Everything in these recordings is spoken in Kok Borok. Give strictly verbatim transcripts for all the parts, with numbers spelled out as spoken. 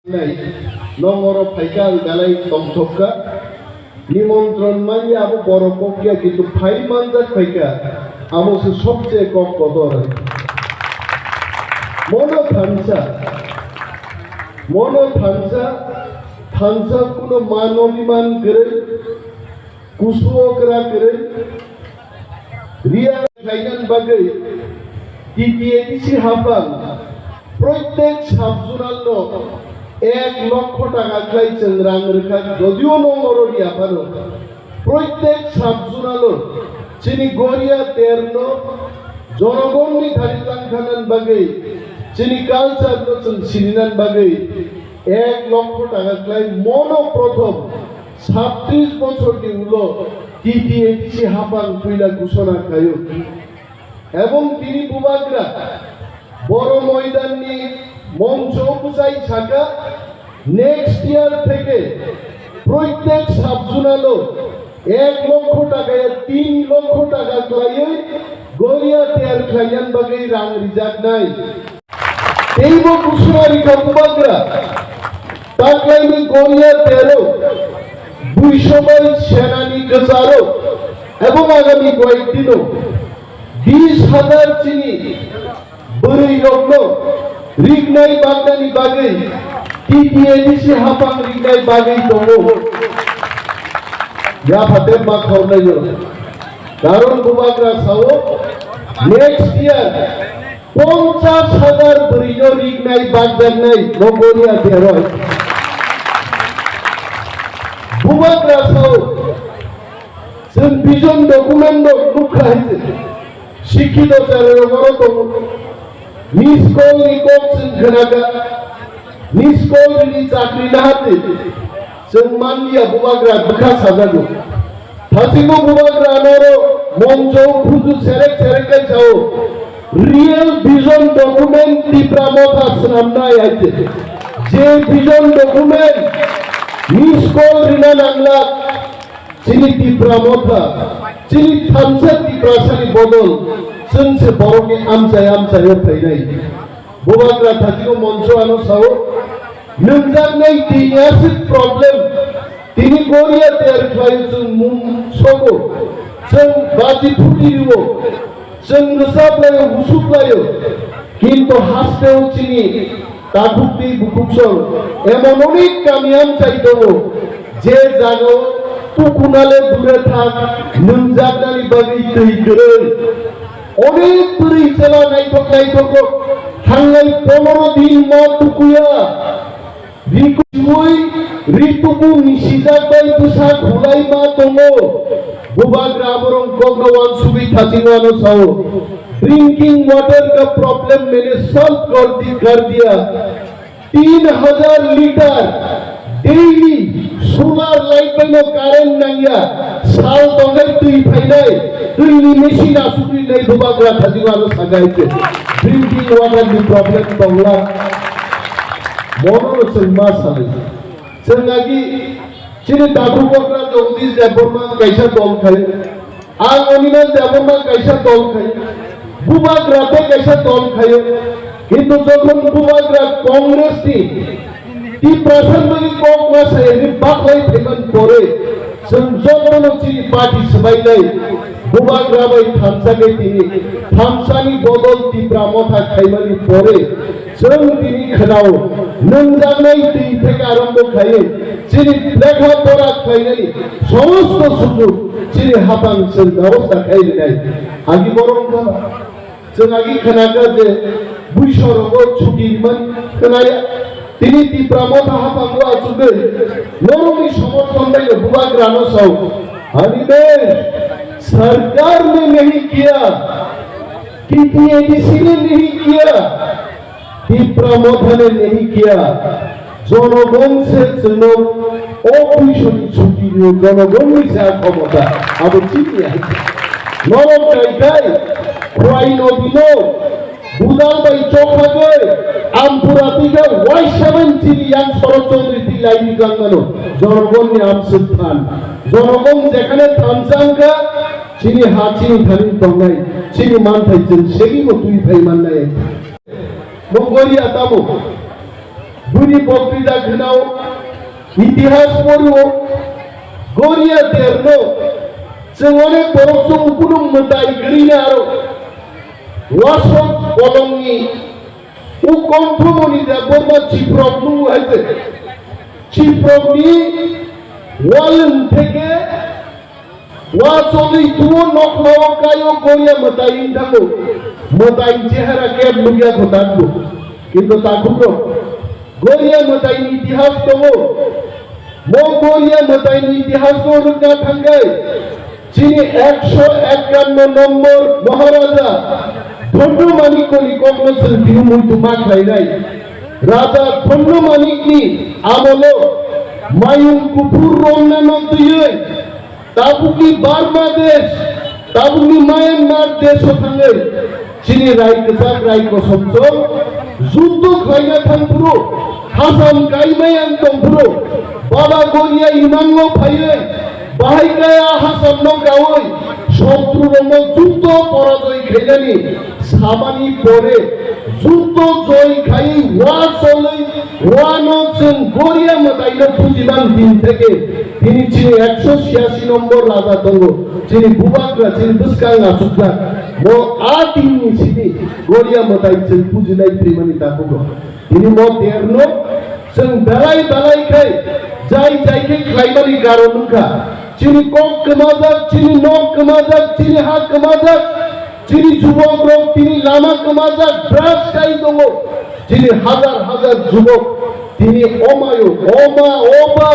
Nai, nong oro phaikha ang belai tongthokka. Nimontron manya abo borok kok ya, kintu phai manjak phaikha, abo se sobche kok kotor. Mono thansa, mono thansa, thansa kuno mano biman kwrwi, kusuo kwra kwrwi, Riya khlainani bagwi T T A D C haphang proitek sub-zonal no ek lokho taka khlai chwng rang rwkha, jodio nong oro riya phano proitek sub-zonal o chini Goria ter no jonogonni thani tangkhanani bagwi, chini culture no chwng sininani bagwi ek lokho taka khlai mono prothom Sabtris bochor ni ulo T T A D C haphang puila gusona khaio. Ebong tini bubagra boro moidan ni moncho bwchai saka, next year theke proitek sub-zonal o ek lokho taka ya tin lokho taka khlaiwi Goria ter khlainan bagwi rang rijaknai. Teibo kusura rikha bubagra, taklaini Goria tero, buisobai senani kwcharo, ebong agami koyek dino bis hajar chini bwrwi rokno rignai baknani bagwi T T A D C haphang rignai bagwi tongo. Yapha tepma khornaino. Karon bubagra sao next year ponchas hajar bwrwino rignai bakjaknai no Goria teroi. Bubagra sao chwng vision document rok nukha hai se. Sikhito chwrairok oro tongo. Miss call ni kok chwng khnakha. Miss call ni chakri nahardi. Chwng manliya bubagra bwkha sajago. Thasingbo bubagra noro moncho phuju serek serek kai chao. Real vision document Tipra Motha swnamnai hai se. Je vision document miss call rina nangla. Chini Tipra Motha, chini thansa Tiprasani bodol, chwng se borokni amchai amchaio phainai. Bubagra thatigo moncho ano sao, nungjaknai tini aswk problem, tini Goria tiyar khlaio chwng mung sogo, chwng baji phuti rio, chwng rwchap laio, husup laio, kintu hasteo chini Takhuk tei bukhuksong emon onek kami amchai tongo, je jagao tukunale dure thak, nwngjaknani bagwi twi kwrwi. Onek bwrwi chwla naithok naithok rok thangnai pondro din ma tukuya. Rikui rituku misijak bai bwsa khulai ma tongo. Bubagra borong kokno wansugwi thachingwano sao. Drinking water ka problem maine solve kar di, kar diya. Tin hajar litre daily solar light bai no current nangya. Sal tongnai twi phainai, twi ni machine asugwi nai bubagra thajima no sagai ke. Drinking water ni problem tongla. Mono no chwng ma salai. Chwng agi chini Dakhu Kokra Jagdish Debbarma kaisa dol khai. Ang Animesh Debbarma kaisa dol khai, Bubagra tei kaisa dol khai, kintu jokhon Bubagra Congress ni Tiprasa ni bagwi kok ma sai ni baklai phaiman pore, chwng jotono chini party swbainai Bubagra bai thansa khe tini thansani bodol Tipra Motha khaimani pore, Chwng tini khwnao, nwngjaknai twi theke arombo khlaiwi, chini lekha pora khlainani somosto sujug chini haphang chwng bebosta khai rwnai. Agi borok wngkha ba? Chwng agi khnakha je buisorogo chuti rwmani khnaya. Tini Tipra Motha haphango achugwi norokni somorthon bai bubagrano sao, "Animesh, sarkar ne nahi kiya, T T A D C ne nahi kiya." Tipra Motha ne nahi kiya, jonogon se chwngno o puisoni chuti rio, jonogon ni se a khomota, abo chini hai. Norok naikai, Khwai nodino, budal bai chokhagwi, ampura tika Y seven chini yang Sorot Chaudhary ti laini kangmano, jonogon ni amswk phan. Jonogon jekhane thamsa wngkha, chini ha chini thani tongnai, chini manthai chwng segibo twi phai mannai. Mongoliya tamo? Buini boktwita khwnao, itihas poro, Goria terno, chwng onek borok chwng ukulung mwtai kwrwina aro. Wasok kolongni u Konthomoni Debbarma chiprok nungo hai se. Chiprokni walwng theke Wa choli tuo nokhlao kaio Goria mwtai wng thango. Mwtai chehara kep nukya kho takbo. Kintu takhukrok, Goria mwtaini itihas tongo. Mo Goria mwtaini itihas no rwkna thangkhai, chini ekso ekkanno nombor Maharaja Dhonno Manikkoni kokno chwng tini muitu ma khlainai. Raja Dhonno Manikni amolo mayung kuphur romnano twiwi tabukni Burma desh, tabukni Myanmar desh o thangwi chini rai kwchak rai kosom chwng juddo khlaina thang phuru, hasam kaimaya wng tong phuru, Baba Goria imango phaiwi bahai kaya hasamno kawi sotru rokno juddo porajoy khainani samani pore juddo joy khaiwi wa cholwi wano chwng Goria mwtaino pujiman din theke tini chini ekso chiyasi nombor raja tongo, chini bubagra, chini bwskang achukjak. Mo a dinni simi Goria mwtai chwng pujinai phrimani takhukgo. Tini mo terno chwng belai belai khai jai jai khe khlaimani karon wngkha. Chini kok kwmajak, chini nok kwmajak, chini ha kwmajak, chini jubok rok tini lama kwmajak, drugs kai tongo. Chini hajar hajar jubok tini omayo, oma, oba,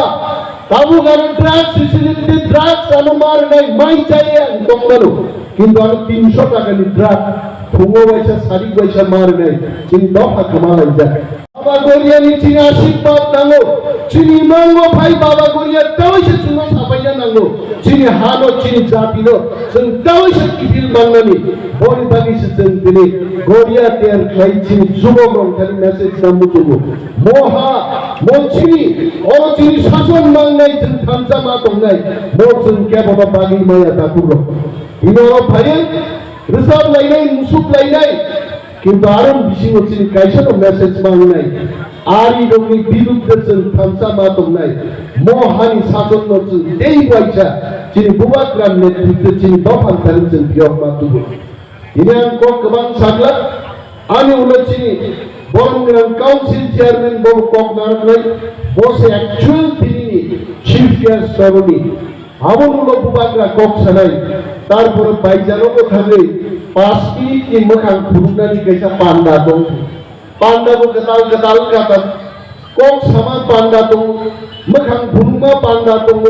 tabuk aro drugs, sisini drugs ano ma rwnai, mai chaya ang tongmano. Kintu ano tinso takani drugs, phungo waisa, sari waisa ma rwnai, chini dopha kwma laijak. Baba Goriani chini asirwad nango. Chini mango phai Baba Goria tawai se chwngno sapaina nango. Chini hano, chini jatino chwng tawai se kiphil mannani. Boni bagwi se chwng tini Goria ter khlai chini jubok rok thani message na muchungo. Mo ha, mo chini, oro chini sason mangnai chwng thansa ma tongnai. Mo chwng kebono bagwi maya takhuk rok. Tini oro phaiwi rwchap lainai, musuk lainai. Kintu aro bisingo chini kaisa no message mangnai, ari rokni biruddhe chwng thansa ma tongnai, mo hani sason no chwng tei waisa chini bubagra netrite chini dophan thani chwng phiyok ma tubu. Tini ang kok kwbang sakla, ani ulo chini Bormung Council Chairman bo kok narwknai, bo se actual tini ni Chief Guest soroni. Abo nulo bubagra kok sanai, tarpore baijaro bo thangwi pas minute ni mwkhang khulumnani kaisa panda tong. Panda bo kwtal kwtal katam. Kok sama panda tong, mwkhang khulumma panda tong,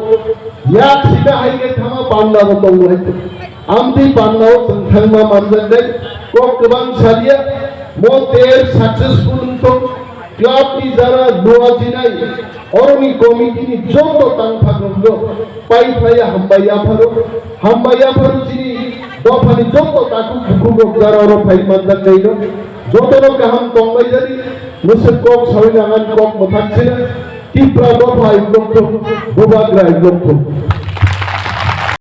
yak sida hai khe thama panda bo tong hai. Amtwi panda o chwng thangma manjaknai, kok kwbang salia, mo ter successful wngthong. Club ni jara dua jinai, oroni committee ni joto tangphak rok no pai phlai hambai yapharo, hambai yapharo chini dopha ni joto takhuk bukhuk rok jara oro phai manjak nai no, joto no kaham tongbai jani, mwswk kok sawi nangan kok mwthak sina, Tipra dopha ai blok thung, Bubagra ai blok thung.